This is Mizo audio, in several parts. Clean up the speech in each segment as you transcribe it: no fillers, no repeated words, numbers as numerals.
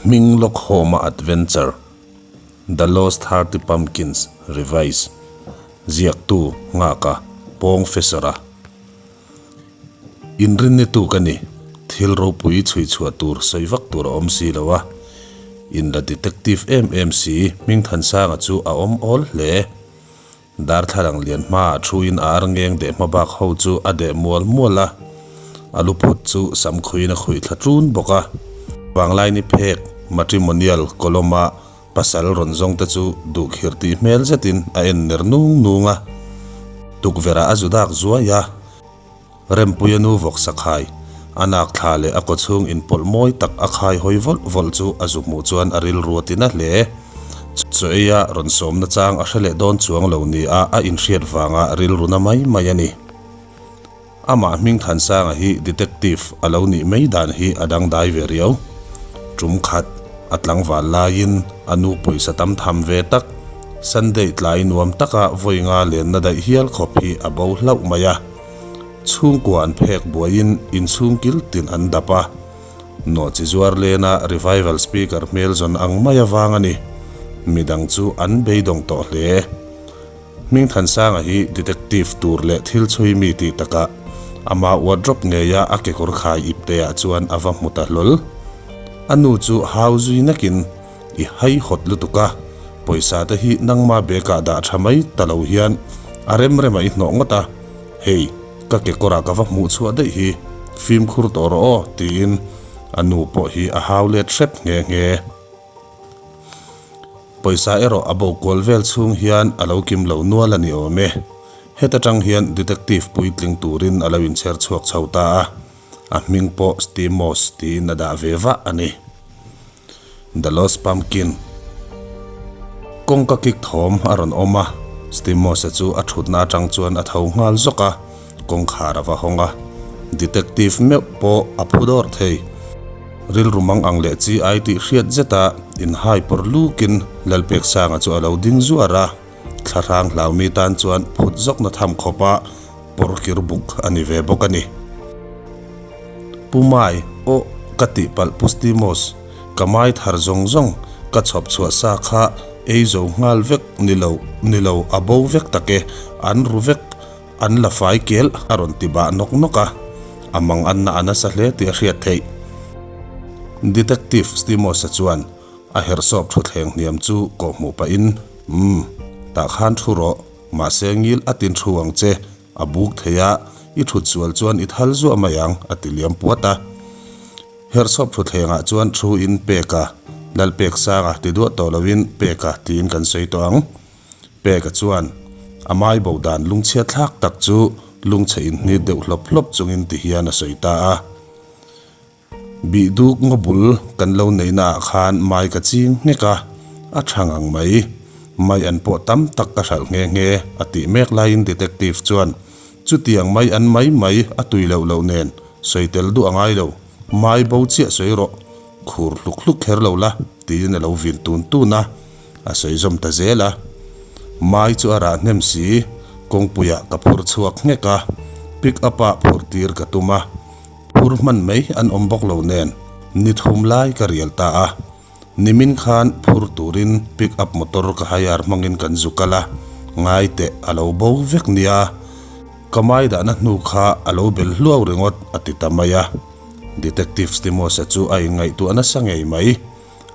Hming Lawkhawma Adventure, The Lost Hearty Pumpkins, Revise, Ziaktu, Nghaka, Pawng Fesara. Inrinni tu ka ni, thil ropui chhui chhuah tur sawi vak tur a awm si lo a. Inla detective em em si Hmingthansanga chu a awm awl hle. Darthlalang lian hmaah thuin a arngeng deh hma bak ho chu a deh mual mual a, a lu phut chu sam khuiin a khuih thla ṭun bawk a. Vanglaini phek, matrimonial column-a pasal rawn zawng te chu duhkhirh tih hmel zetin a en ner nung nung a. Tukverh-ah a zu dak zuai a. Rempuia nu vawk sakhai, a nak thla leh a kawchhung inpawlh mawi tak a khai hawi vawlh vawlh chu a zu hmuh chuan a rilru a ti na hle. Chaw eia rawn sawmna chang a hre leh dawn chuang lo nia a inhriat vanga rilru na mai mai a ni. Amah Hmingthansanga hi detective a lo nih mai dan hi a dangdai ve riau. Tum khat a tlangval laiin a nu pawisa tam tham ve tak, Sunday tlai nuam taka vawi nga lenna daih hial khawp hi a bo hlauh mai a. Chhungkua an phek buaiin inchhung kil tin an dap a. Nawhchi zuar lena revival speaker hmel zawn ang mai avang a ni. Midang chu an beidawng tawh hle. Hmingthansanga hi detective tur leh thil chhui mi tih takah ama wardrobe ngeia a kekawr khai ipteah chuan a va hmu ta hlawl. A nu chu hau zui nakin I haihawt lutuk a, pawisa te hi nangma bag ah dah tha mai ta lo hian a rem rem a i hnawh ngawt a, hei ka kekawrah ka va hmuh chhuah daih hi, fimkhur tawh rawh aw tiin a nu pawh hi a hau let hrep nghe nghe. Pawisa erawh a bo kual vel chhung hian a lo kim lo nual a ni awm e. Heta tang hian detective puitling turin a lo inchher chhuak chho ta a, a hming pawh Stimos tiin a dah ve vah a ni. The Lost Pumpkin Kawngka kik thawm a rawn awm a, Stimos-a chu a thutna atang chuan a tho nghal zawk a, kawngkhar a va hawng a. Detective meuh pawh a phu dawrh thei. Rilru mang ang leh chi ai tih hriat zeta inhai pawr lukin Lalpeksanga chu a lo ding zuar a, thlahrang hlaumi tan chuan phut zawkna tham khawpa pawr kir buk a ni ve bawk a ni. Pu Mai, Aw, ka tihpalh Pu Stimos, ka mai thar zawng zawng ka chhawp chhuah sa kha ei zo nghal vek ni lo, ni lo a bo vek tak e, an ru vek, an la fai kel a rawn ti bah nawk nawk a, a mang anna a nasa hle tih a hriat theih. Detective Stimos-a chuan a herhsawp thuthleng hniam chu kawhhmuh pahin, Umm, tah khan thu rawh, mahse ngil a tin thu ang che, A buk thei a, i thut sual chuan i thal zuah mai ang, a ti liam puat a. Herhsawp thutthlengah chuan thu in Peka, Lalpeksanga ti duah tawh loin Peka tiin kan sawi tawh ang. Peka chuan a mai bo dan lungchhia thlak tak chu lungchhe inhnit deuh hlawp hlawp chungin ti hian a sawi ta a. Bihduk ngaw bul kan lo neihna ah khan mai ka ching nghek a, a tha ngang mai. Mai an pawh tam tak ka hralh nghe nghe, a tih mek laiin detective chuan, Chutiang mai an mai mai a tui loh loh nen sawi tel duh a ngai lo, mai bo chiah sawi rawh, khur hluk hluk kher lo la, tiin a lo vin tun tun a, a sawi zawm ta zel a. Mai chu a rah hnem si, kawngpuiah ka phur chhuak nghek a, pick up ah phur tir ka tum a. Phur hman mai an awm bawk lo nen ni thum lai ka rial ta a, nimin khan phur turin pick up motor ka hire hmangin kan zu kal a, ngai teh a lo bo vek nia, ka mai dahna hnu kha a lo bel hluau ringawt a ti ta mai a. Detective Stimos-a chu a inngaihtuah nasa ngei mai,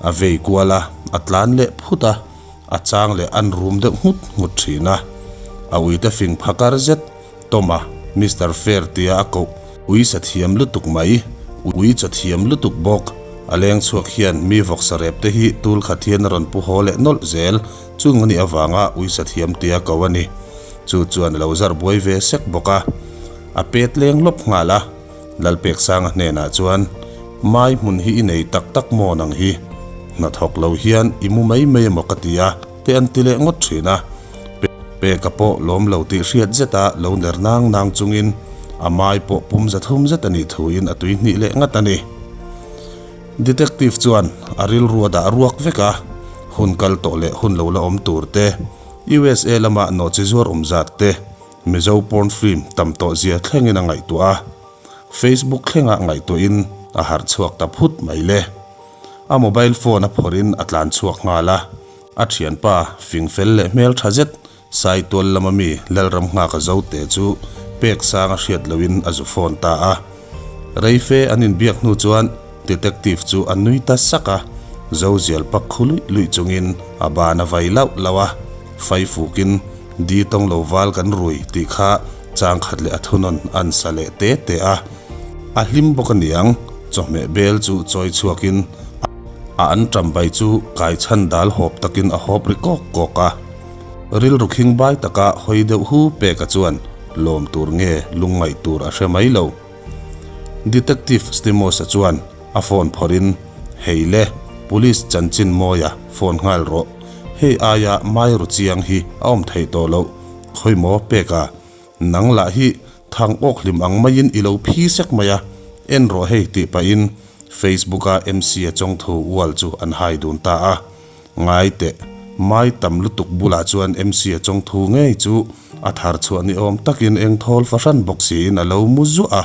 a vei kual a, a tlan leh phut a, a chang leh an rum deuh nghut nghut thin a, a uite fing phakar zet Toma, Mister Fair tia a koh. Ui sa thiam lutuk mai, ui chaw thiam lutuk bawk. A leng chhuak hian mi vawksa rep te hi tul khat hian a rawn pu haw leh nawlh zel, chung a nih avanga ui sa thiam tia ko a ni. Chu chuan a lo zar buai ve sek bawk a. A pet leng lawp nghal a, Lalpeksanga hnenah chuan, Mai hmun hi i nei tak tak maw nang hi? Hnathawk lo hian i mu mai mai emaw ka ti a, te an ti leh ngawt thin a. Peka pawh lawm lo tih hriat zeta lo ner nang nang chungin a mai pawh pum za thum zet a nih thuin a tui hnih leh ngat a ni. Detective chuan a rilru a dah ruak vek a, hun kal tawh leh hun lo la awm tur te, USA lama nawhchi zuar awm zat te, Mizo porn film tam tawh zia thlengin a ngaihtuah a, Facebook thlengah ngaihtuahin a harh chhuak ta phut mai le. A mobile phone a phawrhin a tlan chhuak nghal a. A thianpa fing fel leh hmel tha zet Saitual lama mi Lalram nghak a zote chu pek sang a hriat lohin a zu phone ta a. Reife an inbiak hnu chuan Detective chu a nui ta sak a, Zozial pak khu luih luih chungin a ban a vai lauh lauh a, fai fukin Di tawng lo val kan rui tih kha chang khat leh a thunawn an sa leh te te a. A hlim bawk aniang, chawhmeh bel chu chawi chhuakin a an ṭambai chu kai chhan dal hawp takin a hawp ri kawk kawk a. Rilru khing bai taka hawi deuh hu peka chuan lawm tur nge lungngaih tur a hre mai lo. Detective Stemos-a chuan a phone phawrhin, Hei le, Police chanchin mawia phone nghal rawh. Hei aia mai ru chiang hi a awm theih tawh loh. Khawi maw peka, nang lah hi thang awk hlim ang maiin i lo phi sek mai a, en rawh hei tih pahin Facebook-a MC-a chawngthu ual chu an hai dun ta a. Ngai teh, mai tam lutuk bulah chuan MC a chawngthu ngei chu a thar chhuah ni awm takin eng thawl fahran bawk siin a lo mu zuah a.